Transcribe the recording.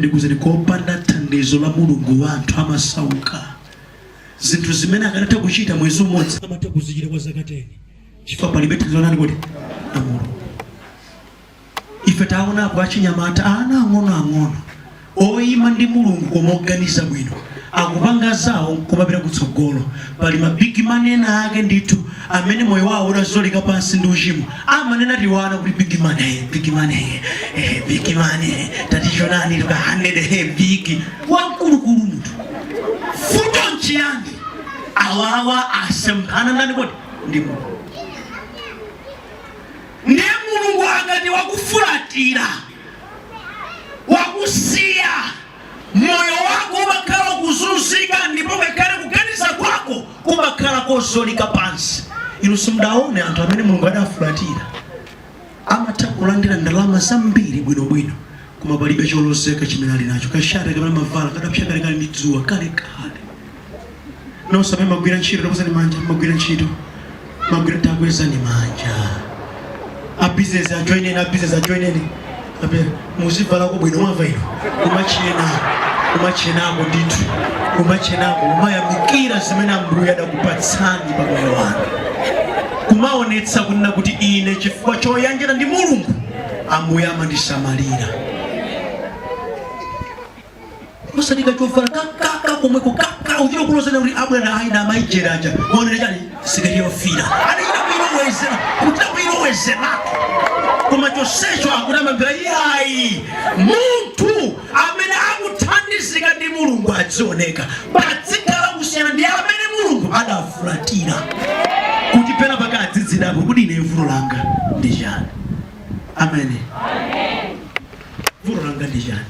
Ndikuuzeni, kopanda thandizo la Mulungu wanthu amasauka. Zinthu zimene akanatha kuchita mwezi umodzi amatha kuzichita kwa zaka 10, chifukwa palibe thandizo la ndani kodi? La Mulungu. Ife taonapo achinyamata, ana ang'onoang'ono oyima ndi Mulungu koma oganiza bwino, akupanga zawo kumapita kutsogolo. Pali ma big man ena ake ndithu amene moyo wawo udazolika pansi ndi uchimo, amanena tiwana kuti big man, eh, big man, eh, eh, big man, eh, tatichonani tukahanede, eh, big wamkulukulu munthu. Vuto nchiyani? Awawa asemphana ndani kodi? Ndi Mulungu. Ndiye Mulungu akati wakufulatira, wakusiya, moyo wako umakhala ukuzunzika, ndipo ngakhale kuganiza kwako kumakhala kozolika pansi. Inu simudaone anthu amene Mulungu adafulatira amatha kulandira ndalama zambiri bwinobwino, koma palibe cholozeka chimene ali nacho? Kashati kamene mavala kadapsya kalekale ndi dzuwa kalekale. Nonse amene magwira ntchito, takwezani manja. Magwira ntchito, magwira, takwezani manja. A business ajoineni, a business ajoineni. Muzivalako bwino, mwamva ino? Kumachena, kumachenako ndithu, kumachenako, kumayamikira zimene Ambuye adakupatsani pa moyo wanu, kumaonetsa kunena kuti ine chifukwa choyanjana ndi Mulungu, Ambuye amandisamalira. Osati kachovala kakaka komweko kaka uchita kulozana kuti abwana aina amaijeraja maonere chani, siketi yofira adachita kuilowezera, kuchita kuilowezeratu, koma chonsecho akuti amamvera. Iyayi, munthu amene akuthandizika ndi Mulungu adzioneka padzikhala kusiyana ndi amene Mulungu adafulatira, kuti pena pake adzidzidabwa kuti ine vuto langa ndi chani? Amene vuto langa ndi chani?